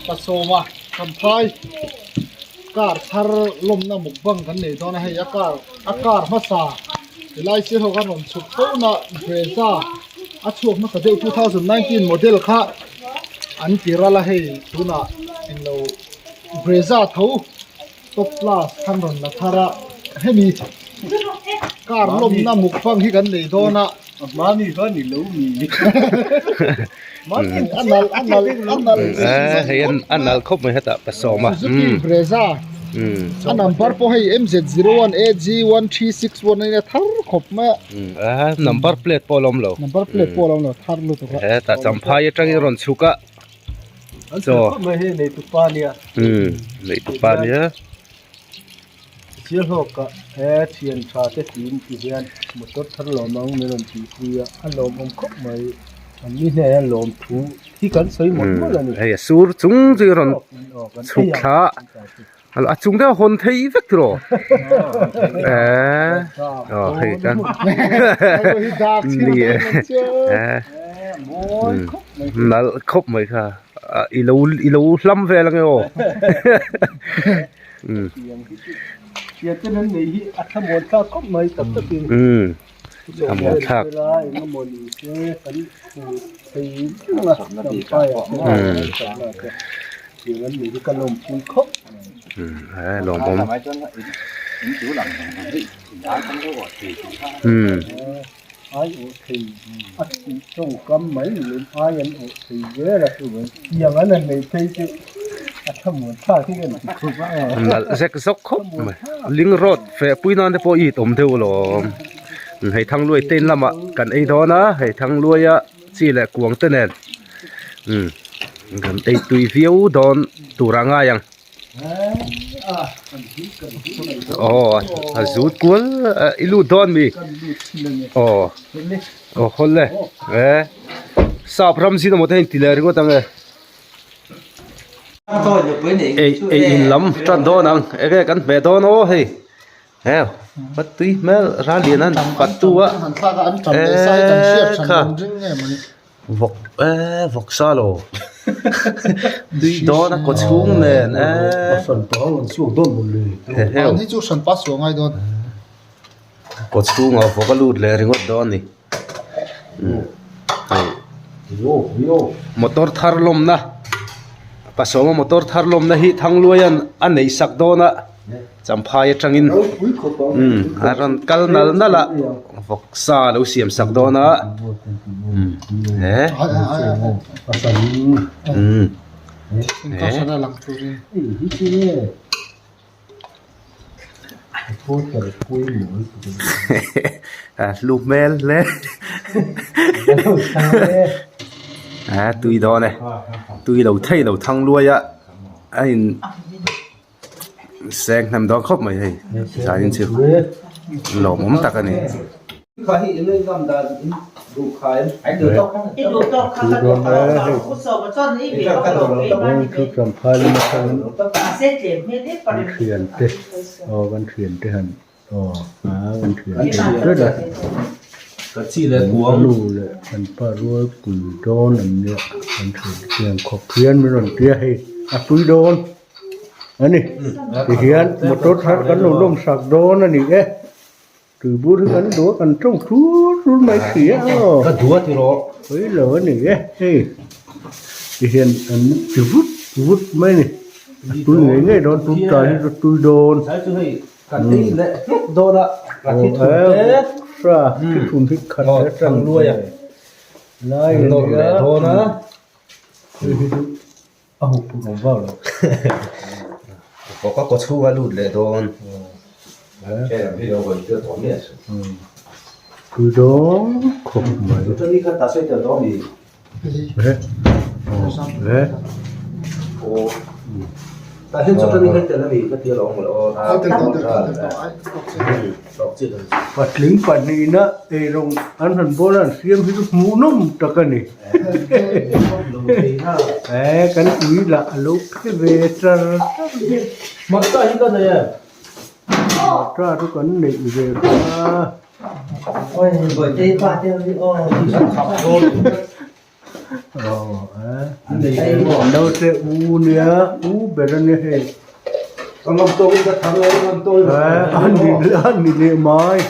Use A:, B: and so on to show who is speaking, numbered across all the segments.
A: Pasawma Champhai car thar lawmna mukbang kan nei dawn a hei a car a car hmasa helai sir ho khan rawn chhuk fo na Brezza a chhuak hmasa deuh 2019 model kha an ti ral a hei tunah englo Brezza tho top plus khan rawn la thar a hemi car lawmna mukbang hi kan nei dawn a. A nalh a nalh a nalh
B: Eh, hei an a nalh khawp mai hetah pasawm a.
A: Suzuki Brezza a number pawh hei MZ01 AG1361 a nia thar khawp mai a.
B: A number plate pawh a la awm lo.
A: Number plate pawh a la awm lo thar lutuk a.
B: Hetah champhai atangin rawn chhuk a. Chaw. Neitupa nia.
C: Chial hlawk ah he thian tha te tiin ti hian motor thar lawm ang min rawn tih pui a, a lawmawm khawp mai an ni hnenah hian lawm thu hi kan sawi mawlh mawlh a ni.
B: Hei a sur chung chu i rawn chhuk thla a, a chung deuh a hawn thei vek tiraw eee aw hei kan ni e eee nalh khawp mai kha i lo i lo hlam vel ange aw. Thlamuan thlak. Lawmawm. Nalh zek zawk khawp mai ling road feh pui nan te pawh it awm deuh alawm hei thangluai te in lamah kan ei dawn a hei thangluaia chi leh kuang te nen kan ei tui viau dawn tur a ngai ang. Aw a zut kual i lut dawn mi aw aw hawl le e sap ram zin emaw te hei ti leh ringawt ang e ei ei in lam tan dawn ang enge kan hmeh dawn aw hei heu pat tui hmel ral lian an pat tu a e kha. Vawk eee vawk sa lo tui dawn a kaw chhung nen eee
A: Mahni chu hranpa suah ngai dawn.
B: Kaw chhungah vawk a lut leh ringawt dawn a ni hei motor thar lawmna pasawma motor thar lawmna hi Thangluaia'n a neih sak dawn a. Champhai atangin a rawn kal nal nal a vawksa a lo siam sak dawn a he he hlu hmel hle a tui dawn e tui lo thei lo thang luai a a in. Seng hnem dawn khawp mai hei zanin chu lawmawm tak a ni.
C: Ani tihian motor thar kan lo lawm sak dawn a ni e tuibur hi kan duh a kan tawng thur thur mai si a aw
B: ka duh a tiraw
C: pawi lo a ni e hei tihian an ti vut vut mai a ni a tui ngei ngei dawn tun tlai hi chu tui dawn
B: kan ei leh hlek dawn a ka thi thun te
C: hra thi thun hi khat
B: a tang luai a
C: lai a
B: nawr leh dawn a.
C: A huh put awm vak lo.
B: Vawk a kaw chhung a lut leh dawn.
C: Tui dawn khawp mai. Patling pahnihna eirawng an han bawl a an siam hi chu hmuhnawm tak a ni. Eh kan ui lah a lo phe ve char char mai.
B: Hmarcha hi ka nei em?
C: Hmarcha chu kan neih ve kha. Naute u nia u ber a nia hei.
B: Ka ngam tawkin ka thang a, ngam tawkin ka thang
C: a. A ni leh mai.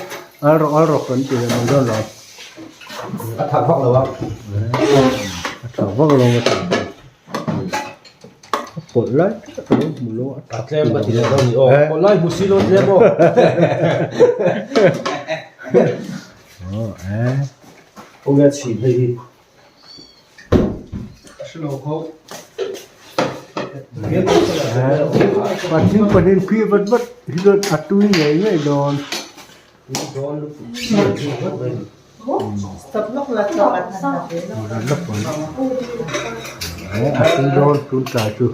C: Al rawk al rawk kan ti leh mai dawn lo.
B: A thak vak lo a.
C: A thak vak lo a thak. A pawlh lai tak a lo hmu lo a
B: A tlem ka ti leh dawn ni aw. Pawlh lai hmu si lo tlem aw.
C: Aw e.
B: Kawng a chhin hei hi.
C: Patling pahnih phih vat vat hi chuan a tui ngei ngei dawn. A tui dawn tun tlai chu.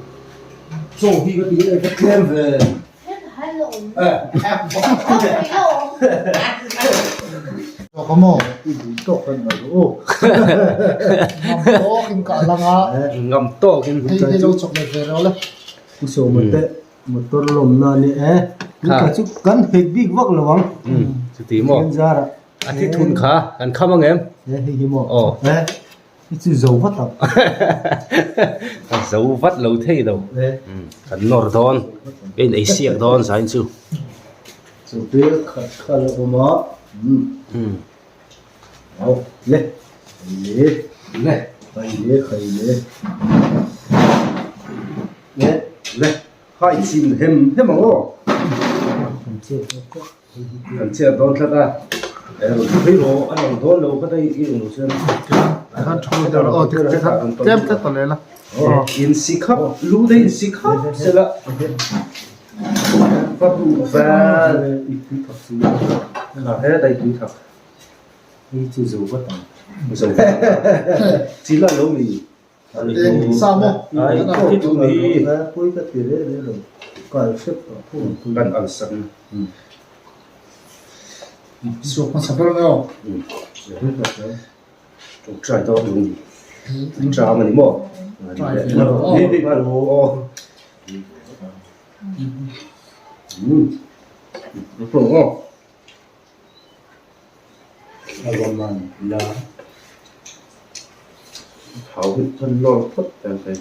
B: Ngam tawkin
C: Motor lawmna a ni e. Tun chu kan hek bik vak lo ang.
B: Chuti maw? A thi thun kha kan kham ang em?
C: E hei hi maw? Aw. E hi chu zo vat ang.
B: Ka zo vat lo thei lo. Kan nawr dawn. Ka in ei siak dawn zain chu.
C: Chu bel khat kha la awm a. Aw le. Le.
B: Le.
C: Khai le khai le.
B: Le. Le. Hai chin hem hem ang aw.
C: Kan chet dawn tlat.
B: Kan chet dawn tlat a. Phei rawh a lang dawn lo kha dai i eng chuan.
A: Khan thu der aw tik te khan tlem tlat ta le la.
B: In si khap lu dei in si khap sela. Va duh vel.
C: I tui thak chu.
B: He dai tui thak.
C: Hei chu zo vat ang.
B: Zo vat ang. Chila lo mi.
A: Eng sa maw?
B: Ai thi thun hi.
C: Pui ka ti reh reh lo. Kal hrep tawh pawh ang pui.
B: Kan al sak.
A: Suak hmasa ber ang aw.
B: Try dawn lung. Tram ani maw?
A: Try ve lo.
B: Ni ni ngal ho aw. Aw.
C: Agaman la.
B: Thau hi than lawr phawt ta sai.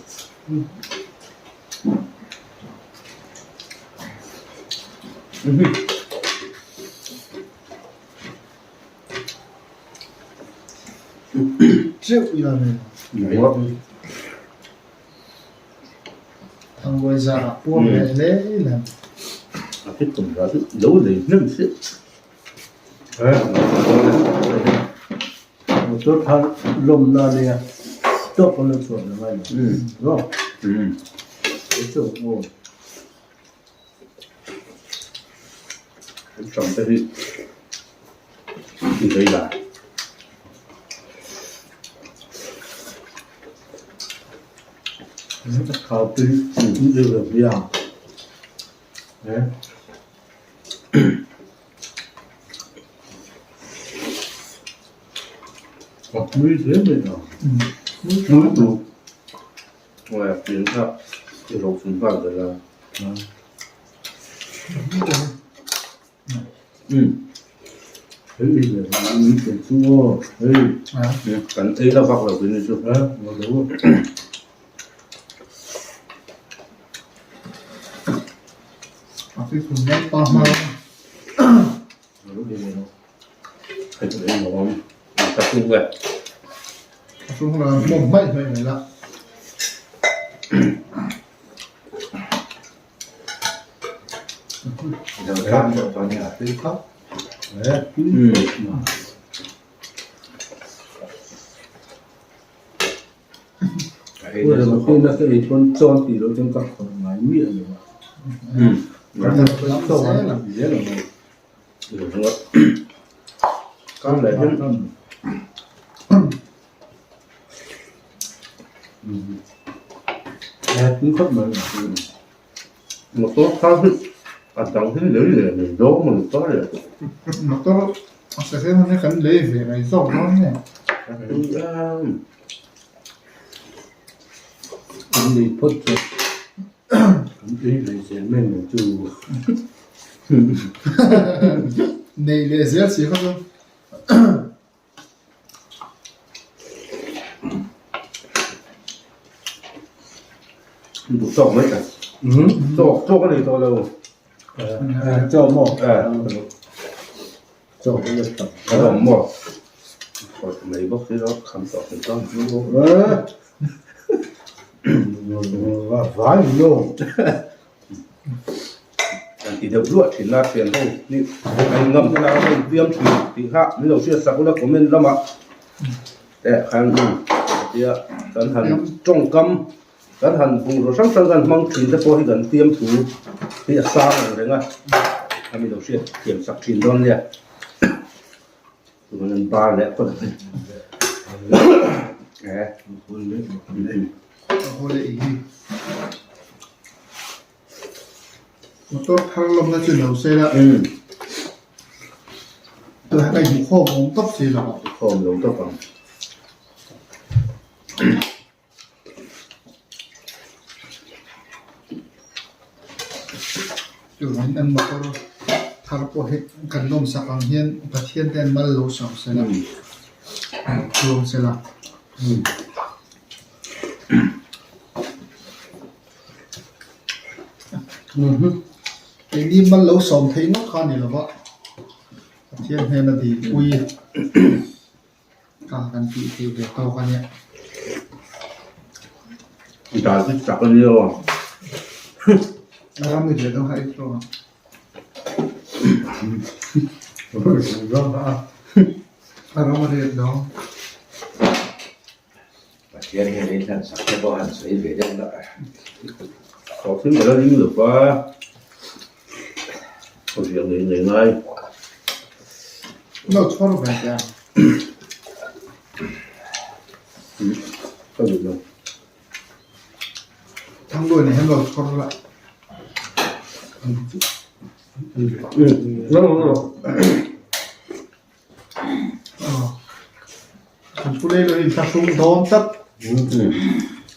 A: Teuh ila nei. Thangbuai zarah puam leh hle hle.
B: A fit tum hla chu lo nei hnem si.
C: Motor thar lawmna nia stop an lo chhuah la ngai lo. He chu aw.
B: An tang te hi i vei la.
C: Khau tui in được bia. Đấy. Mui thế mình à.
B: Mui tu. Ôi, biến kha i ro phun bal de la.
C: Hei le mui te chu aw. Hei.
B: Kan ei la vak lo ni chu.
C: Ha, mo lo.
A: A fi phun mai pa hma.
C: Lo le lo.
B: Hei chu ei lo ang. Ta tu ve.
A: A fi hun la mom mai mai mai la.
B: Motor thar hi a dang hi lei leh mai dawn maw ni ta le.
A: Motor a second hand hi kan lei ve mai zawk dawn nge.
C: An nei phawt chu an ei ve zel mai mai chu.
A: Nei leh zel si kha chu.
B: Duh tawk mai ta. Tawk tawk a nei tawh lo.
C: Chaw maw? Chaw hi a tam.
B: A awm maw? Mai bawk hi rawh kham tawh thei tawh.
C: Vai lo.
B: Kan ti deuh luah thin a thian ho hi a ingam hmel a a infiam thin tih kha min lo hriat sak ula comment lamah teh khan tia kan han tawngkam kan han bungraw hrang hrang kan hmang thin te pawh hi kan fiam thu hi a sang ang reng a a mi lo hriat thiam sak thin dawn nia chuan an bar leh phawt ang e.
A: Motor thar lawmna chu lo se la tunah hian hmuh khawm awm tawp si lo
B: hmuh khawm lo tawp ang.
A: Chuvangin an motor thar pawh hi kan lawmsak ang hian Pathian te an mal lo sawm se la lawm se la. Keini mal lo sawm theih ngawt kha a ni lo va, Pathian hnena dipui ka kan tih theih ve tawk a nia.
B: Dal hi chak a ni aw.
A: Ram ni ve deuh kha ei tawh ang. A ram a riat dawng.
B: Pathian hian ei hlan sak te pawh han sawi ve deuh la. Hlawhtling ka la ring lo va, khawvel ngei ngei ngai.
A: Lo chhawr ve teh ang.
B: Ka duh lo.
A: Thangluai nen hian lo chhawr la.
B: No no no.
A: Kan pu lei lo in thlahrung dawn tlat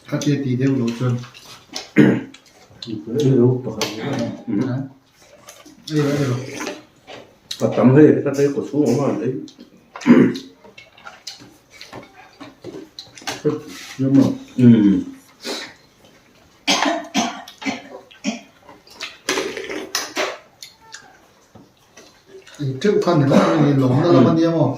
A: ka tia ti deuh loh chuan
B: Ka tam hei ka tei kaw chhung awm a an ei.
A: Eng teuh kha ni lo a ni lawmna lam a nia maw?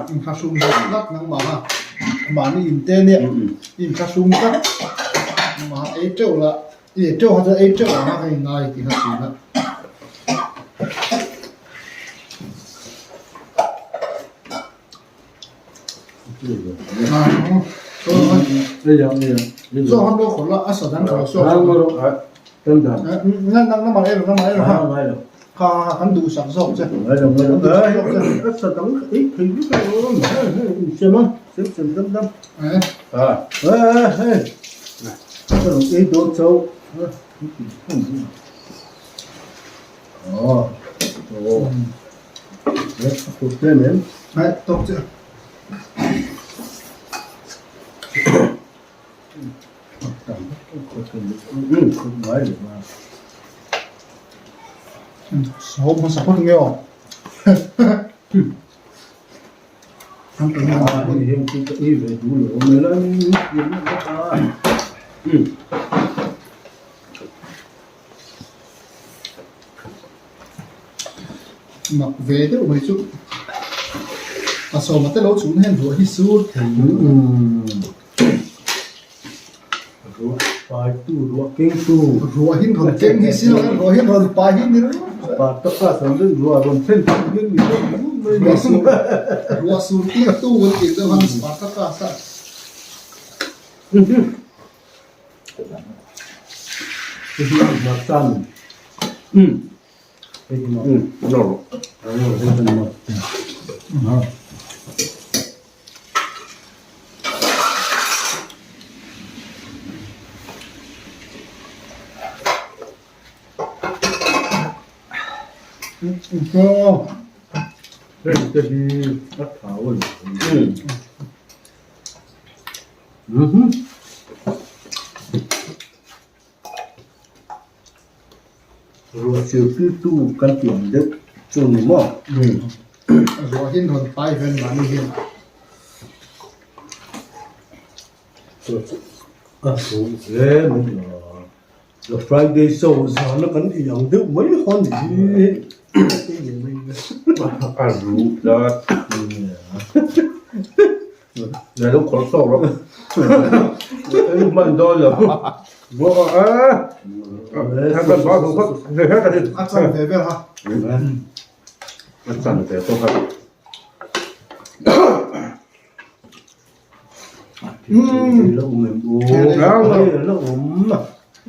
A: Inthlahrung tlat nangmah a mahni inte nia inthlahrung tlat nangmah a ei teuh la i ei teuh kha chuan ei teuh ang a ka inngai tih kha thin a. Sawm hmasa phawt nge aw. Mak ve deuh mai chu a sawma te lo chhun hian ruah hi sur thei
C: Ruah pai tu ruah keng tu
A: ruah hin rawn keng hi si lo hian ruah hin rawn pai hi ni ringawt
C: pa tak a sawm deuh ruah rawn thlen thei hian ni deuh mai
A: ruah sur ruah sur tir tu an tih deuh han Spartacus a.
C: Heng te hi a thau a ni. Ruah zirtirtu kan ti ang deuh chu ni maw?
A: Ruah hin rawn pai hian mahni hian
C: A thu hle mai a. The Friday show zana kan ei ang deuh mai kha ni hi.
B: A ru tlat. Nai lo khawr sawk rawh. Ei hman dawn lo. Buak a e. Kan ba thu khat ve het a ni.
A: A chan ve vel ha.
B: A chan ve tawk a.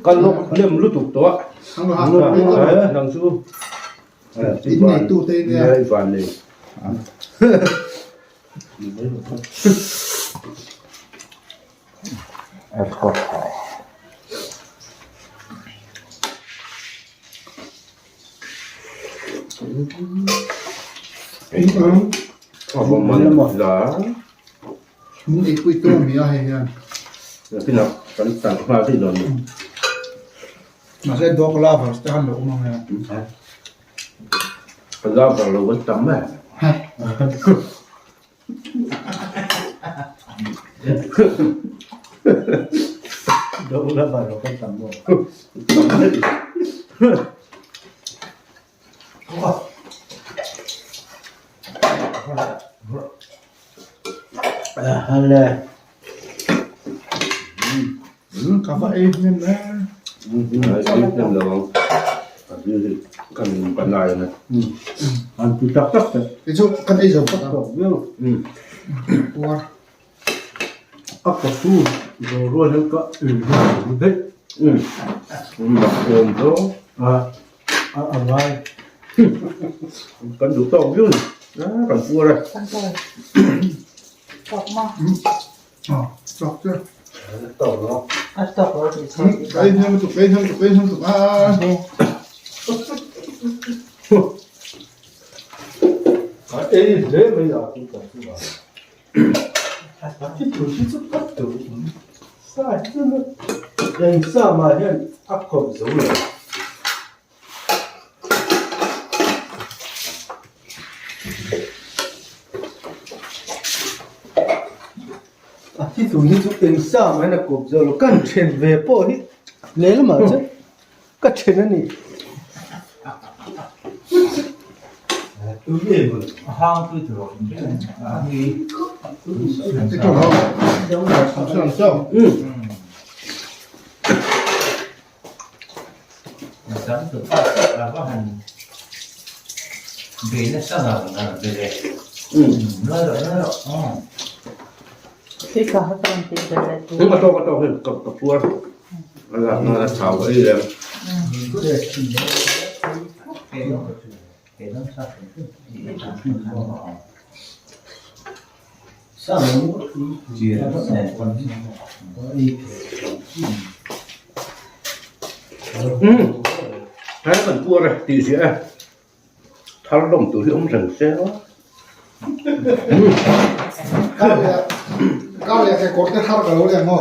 B: Kan lawk hnem lutuk tawh a. Nang chu
A: in neitu te nia.
B: I van nei.
A: Min eipui tu a ni a hei hian.
B: Nakinah kan tan nghal daih dawn ni.
A: Mahse dog lovers te han lo awm ang e.
B: Lover lo an tam e.
C: Dog lover lo kan tam maw? Hale.
A: Ka va ei hnem e.
B: Ei hnem lo ang. Kan kan lai na.
C: An ti tak tak te.
A: Ti chu kan ei zo phawt ang. Puar.
C: A kawtu zo rual hian ka ei hnem daih.
B: Mak awm zo.
C: A a ngai.
B: Kan duh tawk viau ni. Kan puar e.
A: Tawk che. Ei hnem lutuk, ei hnem lutuk, ei hnem lutuk.
C: A ei hle mai a chu ka chu a. A thi tur hi chu ka tur sa chu eng sa mah hian a kawp zo lo. A thi tur hi chu eng sa mah hian a kawp zo lo. Kan then ve pawh hi lehlamah chuan ka then a ni.
B: He kan puar e tih ziah e thar lawm tur hi awm reng se aw.
A: Kar leh kekawr te thar ka lo leng aw.